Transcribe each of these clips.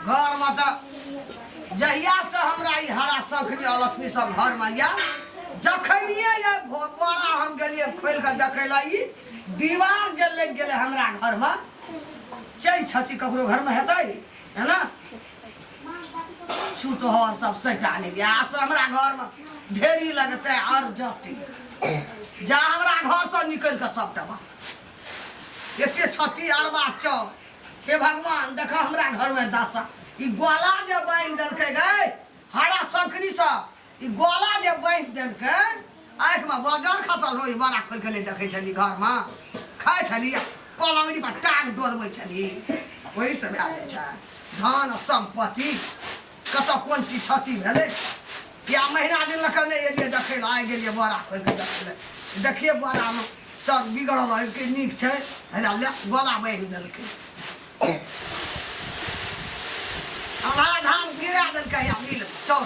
घरमे तऽ जहियासँ हमरा ई हरा शंखनी अलक्ष्मी सब घरमे यऽ जखनिए ये बोरा हम गेलियै खोलि कऽ देखै लए ई दीवार जे लागि गेलै हमरा घरमे चै छथि ककरो घरमे हेतै है ना छूतहर सब सटा नहि गया आब हमरा घरमे ढेरी लगतै आओर जतै जा हमरा घरसँ निकलि कऽ सब टबा एते छती अरबा चौ हे भगवान देख हमरा घरमे दशा ई गोला जे बान्हि देलकै गै हरा शंखनी सँ ई गोला जे बान्हि देलकै आँखिमे बजर खसल हो ई बड़ा खोलि कऽ नहि देखै छली घरमे खाइ छली आ पलङ्गड़ी पर टांग डोलबै छली ओहिसँ भए जाइ छै धन सम्पत्ति कतऽ कोन चीज क्षति भेलै या महीना दिन लऽ कऽ नहि एलियै देखै लए आइ गेलियै बोरा खोलि कऽ देखै लए देखियै बोरामे चल बिगड़ल है कि नीक छै हेरा ले गोला बान्हि देलकै आधा धान गिरा देलकै या मिल चल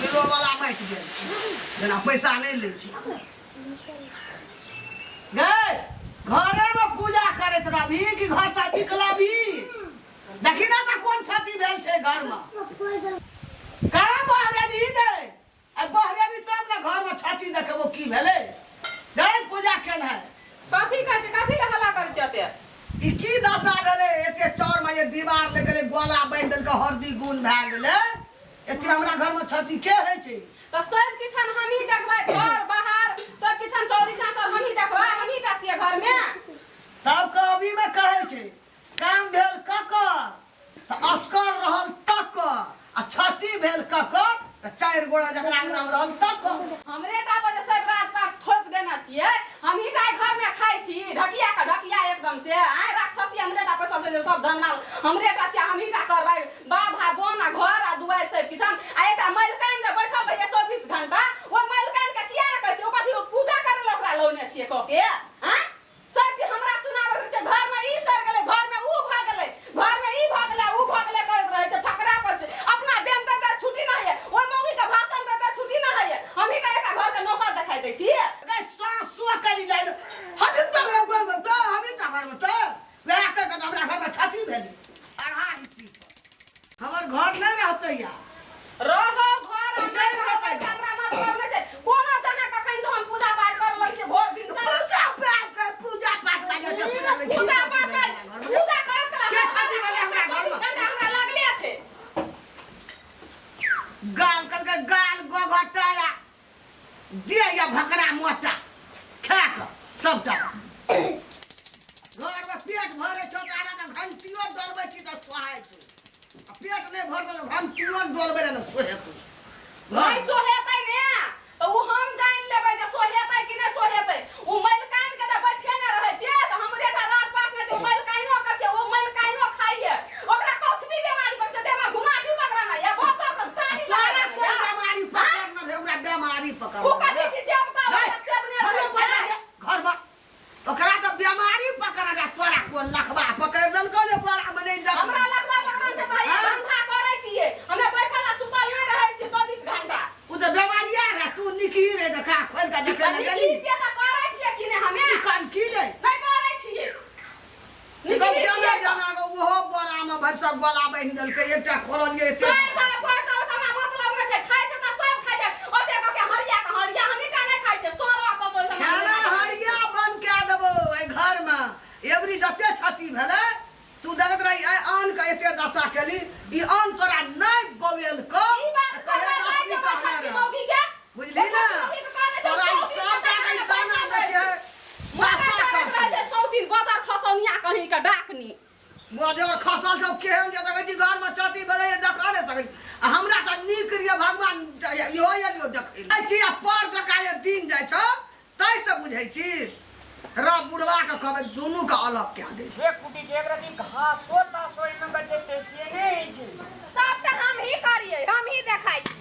मिलोवला माटि गेल छै जेना पैसा नहि लै छै गै घरेमे पूजा करैत रहबी कि घरसँ निकलबी देखी ना तऽ कोन क्षति भेल छै घरमे कहाँ बहरेली गै आ बहरेबी तब ने घरमे क्षति देखेबो की भेलै गै पूजा केनाइ कथी कहै छै कथी लए हल्ला करै छै एते ई की दशा भेलै एते चौरमे जे दीवार लागि गेलै गोला बान्हि देलकै हरदी गुण भए गेलै एते हमरा घरमे क्षति के होइ छै तऽ सब किछु हमही देखबै घर बाहर सब किछु हम चौरी चाँचर हमही देखबै हमही टा छियै घरमे तब कहबीमे कहै छै काम भेल ककर तऽ असकर रहल तकर आ क्षति भेल ककर तऽ चारि गोड़ा जकरा नाम रहल तकर हमरे टा पर जे सब राजपाट थोपि देने छियै हमही टा घर में खाइ छी ढकिया के ढकिया एकदम से आय राक्षसी हमरे टा पैसा छै जे सब धन माल हमरे टा छियै हमही टा करबै बाध आ बन आ घर आ दुआरि सब किछु आ एकटा मलिकाइन जे बैठल रहैया 24 घंटा ओहि मलिकाइन के किया ने कहै छियै ओ कथी ओ पूजा करै लए ओकरा लौने छियै कऽ के आँय सबके हमरा सुनाबैत रहै छै घरमे ई सड़ गेलै घरमे ऊ भऽ गेलै घरमे ई भऽ गेलै ऊ भऽ गेलै करैत रहै छै फकरा पर छै अपना बेन तर छुट्टी नहि होइए ओहि मौगीके भाषण तर छुट्टी नहि होइए हमही तऽ एकटा घरके नौकर देखाइ दै छी गै श्वास स्व करी जाइ हम तऽ घरमे तऽ हम तऽ घरमे तऽ वएह कह कऽ हमरा घरमे क्षति भेल अढ़ाई सीट हमर घर नहि रहतै या रहो घर हम नहि रहबै से हमरा मतलब नहि छै कोनो जहाँ कखन तो हम पूजा पाठ कर लै छियै भोर दिन से पूजा पाठ कर पूजा पाठ वाले के पूजा में पूजा पाठ कर पूजा करत के छाती वाले हमरा घरमे? 24 घंटा हमरा लगले छै गाल करके गाल गोघटाया दे या भकरा मोटा खा कऽ सबटा घरमे पेट भरै छौ तऽ आगाँ तऽ घंटियो डोलबै छी तऽ सोहाइ छौ आ पेट नहि भरतौ तऽ घंटियो डोलबै रहै ने सोहेतौ नहि सोहेतै ने तऽ ओ हम जानि लेबै जे सोहेतै कि नहि सोहेतै ओ मलिकाइन के तऽ बैठे ने रहै छै तऽ हमरे तऽ राज पाट नहि छै ओ मलिकाइनो के छै ओ मलिकाइनो खाइए ओकरा कुछ भी बीमारी पकड़ छै देह में घुमाठी पकड़ना या बहुत सब ताही तोरा कोन बेमारी पकड़ने रहै ओकरा बेमारी पकड़ने ओ कथी छी देवता नहि, सेब ने हमरो रहै बजा छै दे घरमे ओकरा तऽ बेमारी पकड़ रहे तोरा कोन लखबा पकड़ देलकौ जे बोरा मे नहि देख हमरा लगवा पकड़न छै भाई हाँ? धंधा करै छियै हमरा बैठल आ सुतल नहि रहै छियै 24 घंटा ओ तऽ बेमारिया रहे तू निकी रे देखा खोल के देखे लए निकी गेली छियै तऽ करै छियै कि नहि हमे चिकन की रे नहि करै छियै निकी जाना छियै तऽ। जाना के ओहो बोरा मे भरिसक गोला बान्हि देलकै एकटा खोललियै से सब सब घर सब हमरा मतलब नहि छै खाइ छै तऽ सब खाइ छै ओते कऽ के हरिया के हरिया हम ईटा नहि खाइ छियै सड़क कऽ बोल खाना हरिया बंद कए देबो एहि घरमे एबरी जते क्षति भेलै तू देखैत रही आइ अन्न के एते दशा केली ई अन्न तोरा नहि बवेलकौ ई बात कहिया कहबै दसमी जे कहने छोटकी रहौ। मौगी के बुझली ने तोरा ई सबटा के ई दाना दै छै दशा करैत रहै करतौ छै सौतीन बदर खसौनिया कहीं के डाकनी बजर खसल छौ केहन जे देखै छी घरमे क्षति भेलै देखऽ नहि सकै छी आ हमरा तऽ नीक रहियै भगवान इहो एलियो देखै लए छी आ पर जकाँ जे दिन जाइ छौ ताहिसँ बुझै छी र बुढ़बाके कहबै दुनूके अलग कए दै छै जे कुटी छै एकरा की घासो तासो एहिमे बचेतै से नहि होइ छै सब तऽ हम ही करियै हम ही देखाइ छी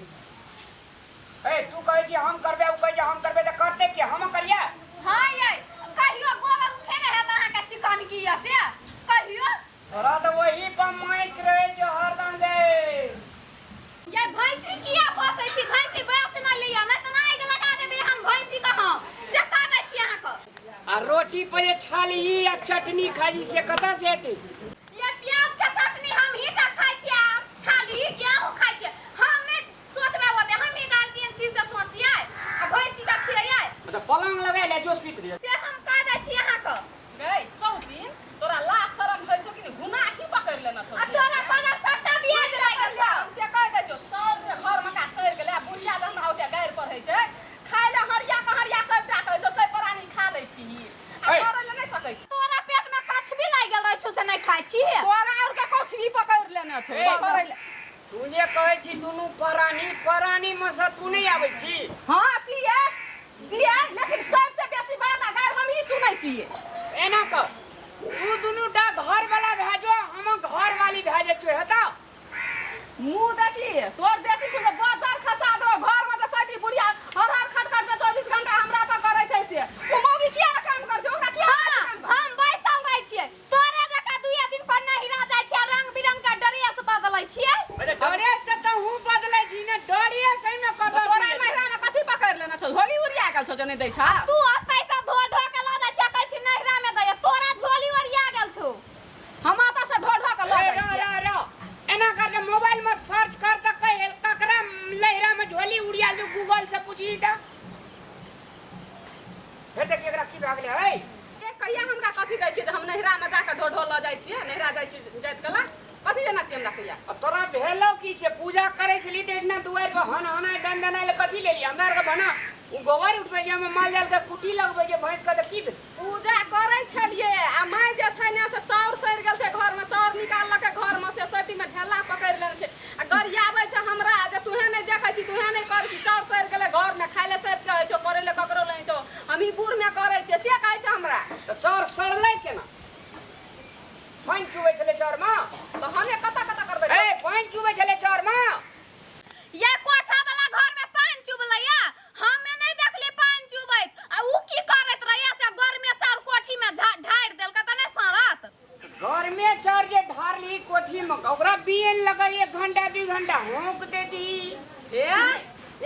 ए तू कहै छी हम करबै ओ कहै छै हम करबै तऽ करतै के हम करियै हाँ यै कहियो गोबर उठेने हैत अहाँके चिकन की यऽ से कहियो तोरा तऽ वही पर माइक रहै छै हरदम गे ये भैंसी किया पोसै छी भैंसी बेच न लिअ नहि तऽ आगि लगा देबै एहन भैंसी के हम से कह दै छी अहाँके आ रोटी पर जे छालही आ चटनी खाइ से कतऽ से हेतै ये प्याज के चटनी हम ही टा खाइ इहे तोरा और के कौछली पकड़ लेने छौ ए, पकड़ै ले तू जे कहै छी दुनू प्राणी प्राणी मे से तू नहि आबै छी हाँ छियै छियै लेकिन सबसे बेसी बात अगर हम ही सुनै छियै एना कर तू दुनू टा घर वाला भए जो हम घर वाली भए जेतौ हेतौ मुंह देखी तोर बेसी कुछ बाजार खसा दो घर में तो सटी बुढ़िया हर हर खट खट के 24 घंटा हमरा पर करै छै से ओ मौगी किया ने काम करै छै ओकरा किया हाँ, काम हम बैसल रहै छियै तोरे जकाँ दुइये दिन पर नहिरा जाइ छियै रंग बिरंग के ड्रेस बदलै छियै अरे ड्रेस तऽ तहूँ बदलै छी ने ड्रेस एहिमे कतऽ तोरा से महिला में कथी पकड़ लेने छौ झोली उड़िया गेल छौ जो नहीं दै छा तू ओतै से धो ढो के लऽ जाइ छियै कहै छी नहिरा में दैया तोरा झोली ओरिया गेल छौ हम आता से ढो ढो के लऽ ए, जाइ रह छियै रह रह एना कर जे मोबाइल में सर्च कर तऽ कह ककरा लहरा में झोली उड़िया जो गूगल से पूछी तऽ फेर देखिए एकरा की भए गेलै है ए, कहिया हमरा कथी दै छियै जे हम नैहरा में जाके ढो ढो लऽ जाइ छियै नैहरा जाइ छियै जाइत कला कथी देना छियै हमरा कहिया आ तोरा भेलौ की से पूजा करै छली तऽ एहिना दुआरि पर हन हनाइ दन दनाइ लए कथी लेलियै हमरा आरके बना ओ गोबर उठबै जे हम माल जाल के कुटी लगबै जे भैंस के तऽ की भेल पूजा करै छलियै आ माय जे छै ने से चाउर सड़ि गेल छै घरमे चाउर निकाललकै घरमे से सटीमे ढेला पकड़ि लेने छै आ गरियाबै छै हमरा जे तूहे नहि देखै छी तूहे नहि करै छी चाउर सड़ि गेलै घरमे खाय लए सड़ि कहै छौ करै लए ककरो नहि छौ हमही बूढ़मे करै छियै से कहै छै हमरा तऽ चाउर सड़लै केना पानि चुबै छलै चाउरमे तऽ हमे कतऽ कतऽ करबै ए पानि चुबै छलै चाउरमे ये कोठा वाला घर में पानि चुबलैया हमे नहीं देखली पानि चुबैत आ ऊ की करैत रहैया से गरमे चाउर कोठी में ढारि देलकै तऽ नहि सड़त घरमे चाउर जे ढारली कोठीमे ओकरा बियन लगै एक घंटा दू घंटा होंक दे दी ए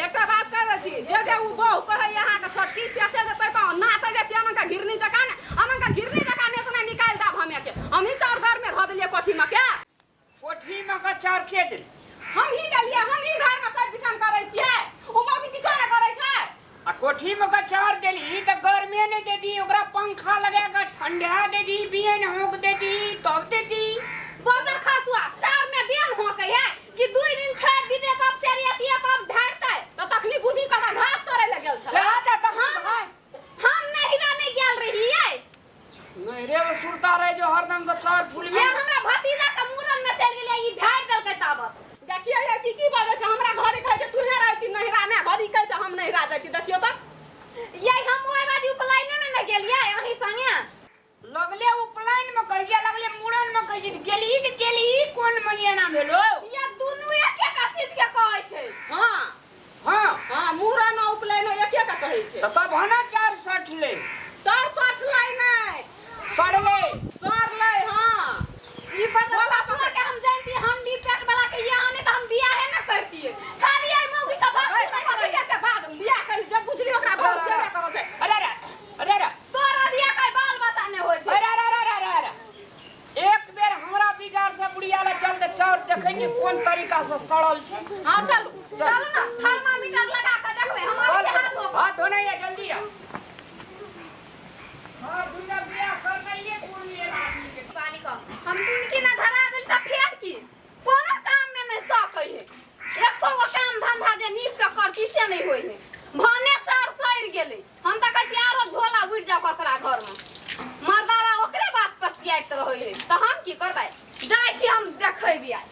एकटा बात कह रहल छी जे जे उ बहु कहैया अहाँके छोटकी से से जे तै पाओ नाचै जे छियै अनका घिरनी जकाँ ने अनका घिरनी जकाँ ने से निकालि देब हमे के हमही चाउर घरमे धऽ देलियै कोठीमे के कोठी में के चाउर के देल हम ही देलियै हम ही घर में सब बिछान करै छियै उ मौगी किछो नहि करै छै आ कोठी में के चाउर देली तऽ गर्मे नहि दे दी ओकरा पंखा लगा के ठंडा दे दी बियन होंक दे दी तब दे दी बदर खसुआ चाउर में बेन होके है कि दुई दिन छोड़ दी दे तब सेरियतिया तब ढारतै तऽ तखनी बुद्धि कतऽ घास चरै लए गेल छलै सएह तऽ तखन भाय हम नहिरा नहि गेल रहियै नहीं रे वो सुरता रहे जो हरदम के चाउर फूल ये हमरा भतीजा के मूड़न में चल गेलै ई ढार देलकै ताबत देखियौ ये की की बजै छै हमरा घरे कहै छै तूहे रहै छी नहिरा मे घरी कहै छै हम नहिरा जाइ छी देखियौ तऽ ये हम ओहि बाजी उपलाइने में न गेलियै अहीं संगे लगले उपनयन में कहिया लगले मूड़न में कहिया गेली त गेली कोन मनियाना भेलो ये दुनू एक एक चीज के कहै छै हाँ हाँ हाँ मूड़न आ उपनयन एके के कहै छै त तब हना चार सठ ले चार सठ लै नहि सड़ले सर लै हाँ ई बदल बोला पकड़ के हम जानती हंडी पेट वाला के ये आने त हम बियाहे न करतिए खाली आई मौगी का भात ऐ, नहीं करैया के बाद बियाह करी जब बुझली ओकरा बहुत छेबे करै छै अरे अरे अरे अरे तोरा दिया के बाल बच्चा नहीं होय छै अरे अरे अरे अरे अरे एक बेर हमरा विचार से बुढ़िया लग चल के चाउर देखै छी कोन तरीका से सड़ल छै हाँ चलू चलू ना थर्मामीटर लगा के देखबै हम आबै छी हाथ धो हाथ धोने या जल्दी आ हां दुनिया बियाह करनाइए कोन लेल आदमी के वाली का हम टुनकी ना धरा देल त फेर की कोनो काम में नहीं सकै है एको गो काम धंधा जे नीक से करती से नहीं होय है भने चार सड़ि गेलै हम तऽ कहै छी आरो झोला उड़ि जाओ ककरा घरमे मर्दाबा ओकरे बात पर पियाइत रहै है तऽ हम की करबै जाइ छी हम देखै आइ।